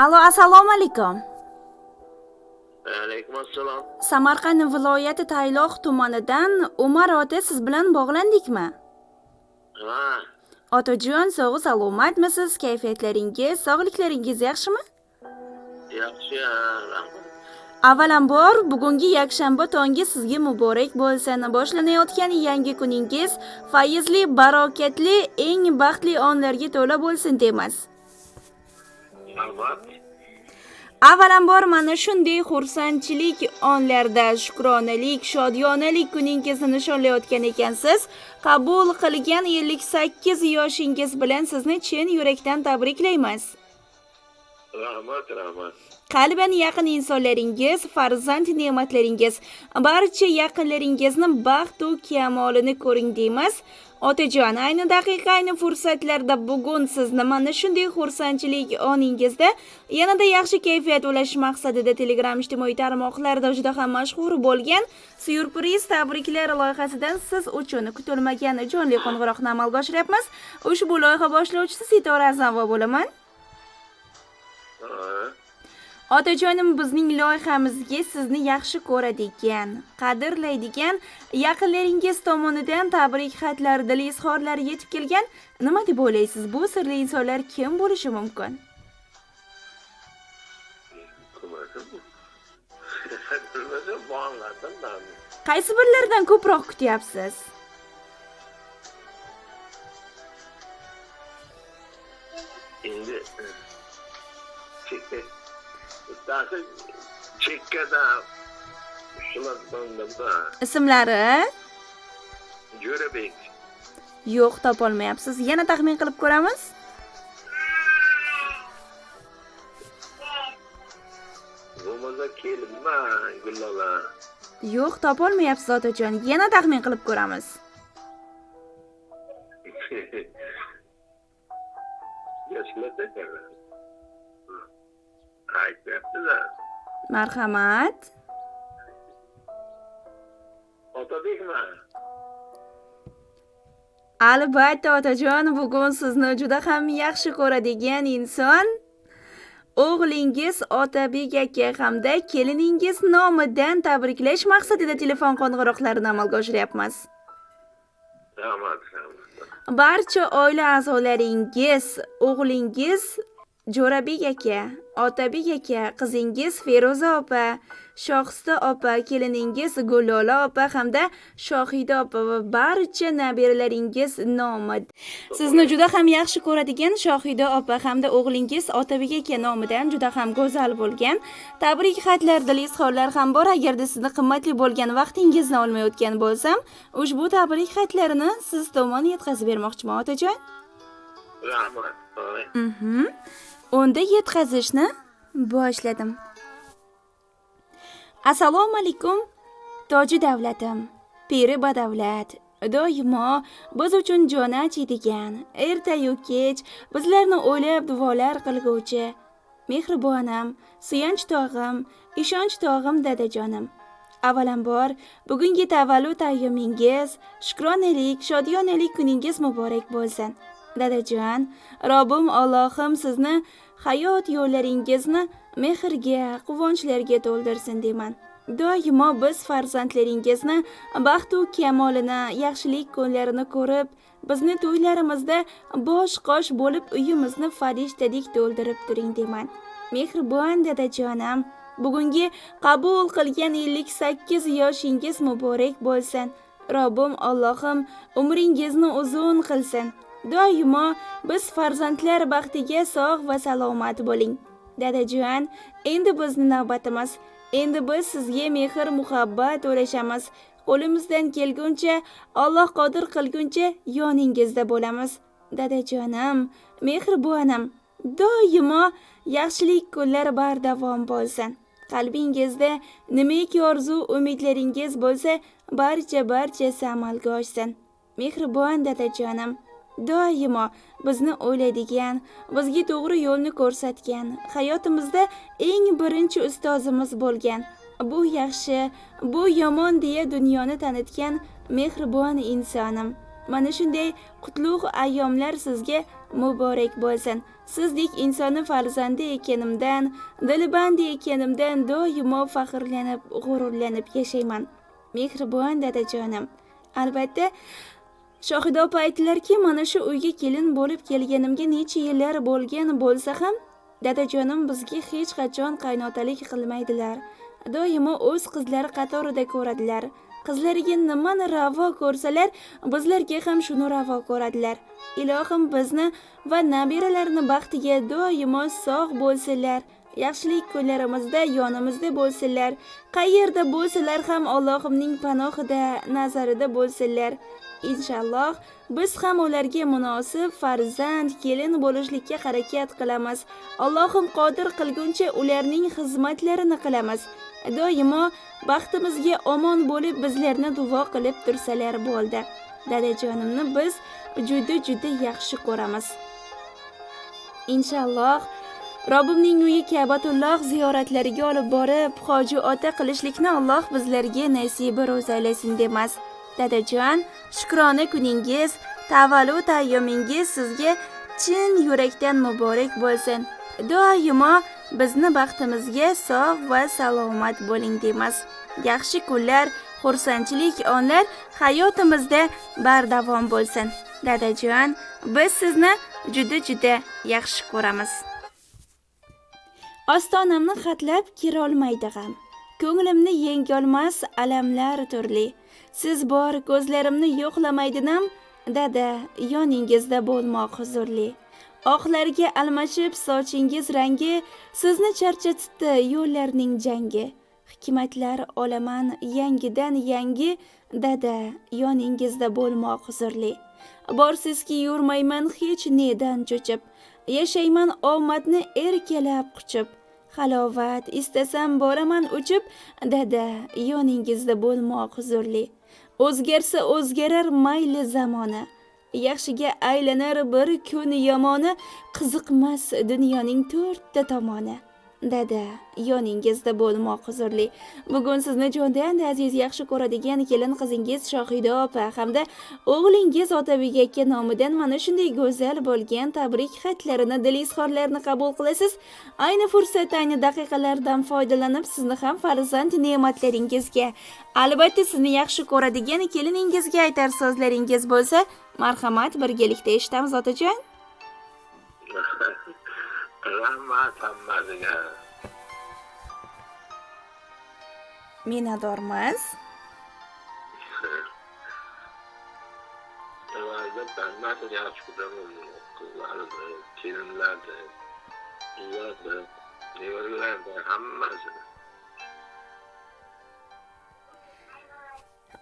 Alo, assalomu alaykum. Alaykum assalom. Samarqand viloyati Tayloq tumanidan Umar ota, siz bilan bog'landikmi? Ha. Otajon, sog' salomatmisiz? Kayfiyatlaringiz, sog'liklaringiz yaxshimi? Yaxshi, rahmat. Avvalambor, bugungi yakshanba tongi sizga muborak bo'lsin. Boshlanayotgan yangi kuningiz fayzli, barokatli, eng baxtli onlarga to'la bo'lsin deymiz. Rahmat. Avvalambor, mana shunday xursandchilik onlarda shukronalik, shodiyonalik kuningizni nishonlayotgan ekansiz. Qabul qilgan 58 yoshingiz bilan sizni chin yurakdan tabriklaymiz. Rahmat, rahmat. Qalban yaqin insonlaringiz, farzand ne'matlaringiz, barcha yaqinlaringizni baxt u kamolini ko'ring deymiz. Otajon, ayni daqiqa, ayni fursatlarda bugun sizni mana shunday xursandchilik oningizda yanada yaxshi kayfiyat ulash maqsadida Telegram ijtimoiy tarmoqlarida juda ham mashhur bo'lgan syurpriz tabriklar loyihasidan siz uchun kutilmagan jonli qo'ng'iroqni amalga oshiryapmiz. Ushbu loyiha boshlovchisi Sitora Azamova bo'laman. Otajonim, bizning loyihamizga sizni yaxshi ko'radigan, qadrlaydigan yaqinlaringiz tomonidan tabrik xatlari, dil izhorlari yetib kelgan. Nima deb o'ylaysiz, bu sirli insonlar kim bo'lishi mumkin? Qaysi birlaridan ko'proq kutyapsiz? Endi bittasi chekkada Ismlari? Jo'rabek. Yo'q, topolmayapsiz. Yana taxmin qilib ko'ramiz. Bo'lmasa kelinma, Gullola. Yo'q, topolmayapsiz otajon. Yana taxmin qilib ko'ramiz. Marhamat. Otabekmi? Albatta otajon, bugun sizni juda ham yaxshi ko'radigan inson o'g'lingiz Otabek aka hamda keliningiz nomidan tabriklash maqsadida telefon qo'ng'iroqlarini amalga oshiryapmiz. Rahmat, rahmat. Barcha oila a'zolaringiz, o'g'lingiz Jo'rabek aka, Otabek aka, qizingiz Feruza opa, Shohista opa, keliningiz Gullola opa hamda Shohida opa va barcha nabiralaringiz nomi. Sizni juda ham yaxshi ko'radigan Shohida opa hamda o'g'lingiz Otabek aka nomidan juda ham go'zal bo'lgan tabrik xatlar, dil izhorlar ham bor. Agarda sizni qimmatli bo'lgan vaqtingizni olmayotgan bo'lsam, ushbu tabrik xatlarini siz tomon yetkazib bermoqchiman otajon. Rahmat. Unda yetkazishni boshladim. Assalomu alaykum, toji davlatim, piri badavlat, doimo biz uchun joni achiydigan, ertayu kech bizlarni o'ylab duolar qilguvchi mehribonim, suyanch tog'im, ishonch tog'im dadajonim. Avvalambor, bugungi tavallud ayyomingiz, shukronalik, shodiyonalik kuningiz muborak bo'lsin. Dadajon, Robbim Allohim sizni hayot yo'llaringizni mehrga, quvonchlarga to'ldirsin deyman. Doimo biz farzandlaringizni baxt u kamolini, yaxshilik kunlarini ko'rib, bizni to'ylarimizda bosh-qosh bo'lib uyimizni farishtadek to'ldirib turing deyman. Mehribon dadajonim, bugungi qabul qilgan 58 yoshingiz muborak bo'lsin. Robbim Allohim umringizni uzun qilsin. Doimo biz farzandlar baxtiga sog' va salomat bo'ling. Dadajon, endi bizni navbatimiz. Endi biz sizga mehr muhabbat ulashamiz. Qo'limizdan kelguncha, Alloh qodir qilguncha yoningizda bo'lamiz. Dadajonim, mehribonim, doimo yaxshilik kunlar bardavom bo'lsin. Qalbingizda nimaki orzu umidlaringiz bo'lsa, barchasi amalga oshsin. Mehribon dadajonim, doimo bizni o'ylaydigan, bizga to'g'ri yo'lni ko'rsatgan, hayotimizda eng birinchi ustozimiz bo'lgan, bu yaxshi, bu yomon deya dunyoni tanitgan mehribon insonim. Mana shunday qutlug' ayyomlar sizga muborak bo'lsin. Sizdek insonni farzandi ekanimdan, dilbandi ekanimdan doimo faxrlanib, g'ururlanib yashayman. Mehribon dadajonim. Albatta, Shohida opa aytdilarki, mana shu uyga kelin bo'lib kelganimga necha yillar bo'lgan bo'lsa ham, dadajonim bizga hech qachon qaynotalik qilmaydilar. Doimo o'z qizlari qatorida ko'radilar. Qizlariga nimani ravo ko'rsalar, bizlarga ham shuni ravo ko'radilar. Ilohim bizni va nabiralarni baxtiga doimo sog' bo'lsinlar. Yaxshilik kunlarimizda yonimizda bo'lsinlar. Qayerda bo'lsalar ham Allohimning panohida, nazarida bo'lsinlar. Inshaalloh biz ham ularga munosib farzand, kelin bo'lishlikka harakat qilamiz. Allohim qodir qilguncha ularning xizmatlarini qilamiz. Doimo baxtimizga omon bo'lib bizlarni duo qilib tursalar bo'ldi. Dadajonimni biz juda-juda yaxshi ko'ramiz. Inshaalloh Robbimning uyi Ka'batulloh ziyoratlariga olib borib, hoji ota qilishlikni Alloh bizlarga nasiba ro'za aylasin demas. Dadajon, shukrona kuningiz, tavallud ayyomingiz sizga chin yurakdan muborak bo'lsin. Doimo bizni baxtimizga sog' va salomat bo'ling deymiz. Yaxshi kunlar, xursandchilik onlar hayotimizda bardavom bo'lsin. Dadajon, biz sizni juda-juda yaxshi ko'ramiz. Ostonamni xatlab kirolmaydi g'am. Ko'nglimni yengolmas alamlar turli. Siz bor ko'zlarimni yo'qlamaydi nam, dada, yoningizda bo'lmoq huzurli. Oqlarga almashib sochingiz rangi, sizni charchatdi yo'llarning jangi. Hikmatlar olaman yangidan yangi, dada, yoningizda bo'lmoq huzurli. Borsizki yurmayman hech nedan cho'chib, yashayman omadni erkalab quchib. Halovat istasam boraman uchib, dada, yoningizda bo'lmoq huzurli. O'zgarsa o'zgarar mayli zamoni, yaxshiga aylanar bir kun yomoni, qiziqmas dunyoning to'rtta tomoni. Dada, yoningizda bo'lmoq huzurli. Bugun sizni jondan aziz yaxshi ko'radigan kelin qizingiz Shohida opa hamda o'g'lingiz Otabek aka nomidan mana shunday go'zal bo'lgan tabrik xatlarini, dil izhorlarini qabul qilasiz. Ayni fursat, ayni daqiqalardan foydalanib sizni ham farzand ne'matlaringizga, albatta sizni yaxshi ko'radigan keliningizga aytar so'zlaringiz bo'lsa, marhamat, birgalikda eshitamiz otajon. Rahmat hammasiga. Minnatdormiz. Hammasini yaxshi ko'raman. Qizlarni, kelinlarni, ularni, nevaralarni, hammasini.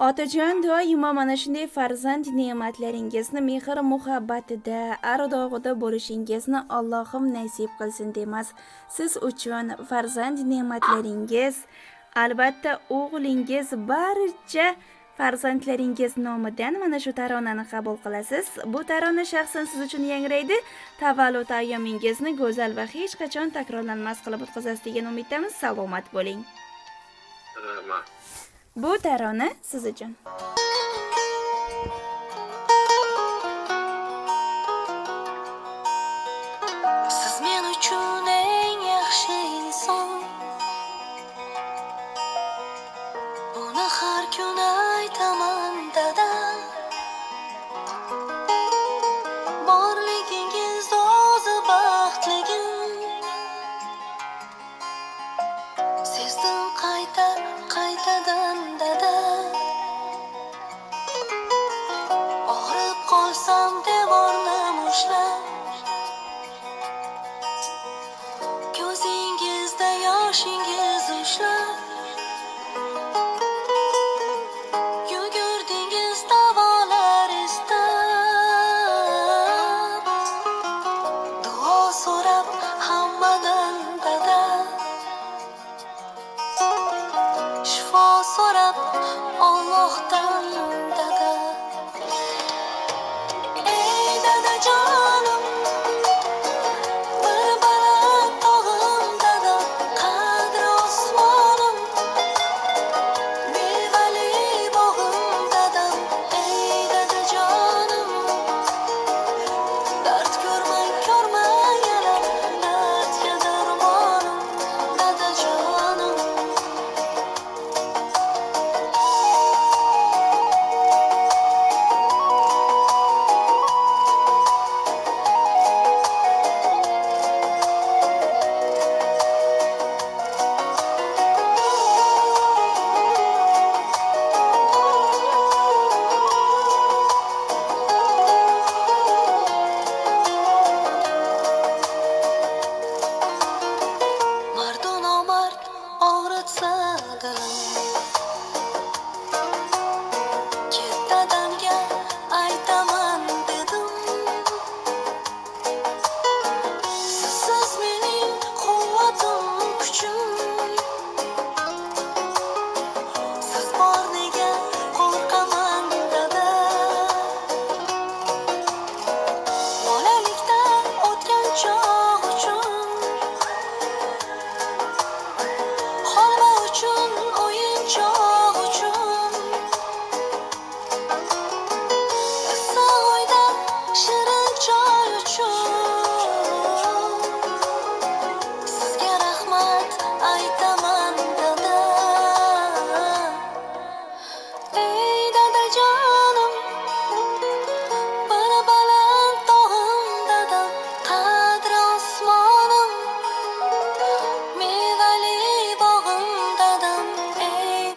Otajon, doimo mana shunday farzand ne'matlaringizni mehr muhabbatida, ardog'ida bo'lishingizni Allohim nasib qilsin demas. Siz uchun farzand ne'matlaringiz, albatta o'g'lingiz, barcha farzandlaringiz nomidan mana shu taronani qabul qilasiz. Bu tarona shaxsan siz uchun yangraydi. Tavallud ayyomingizni go'zal va hech qachon takrorlanmas qilib o'tkazasiz degan umiddamiz. Salomat bo'ling. Rahmat. Bu tarona siz uchun. Siz men uchun eng yaxshi inson. Buni har kun aytaman dada. Borligingiz o'zi baxtligim. Sezdim qayta qaytadan dada. Og'rib qolsam devorni mushlab, ko'zingizda yoshingiz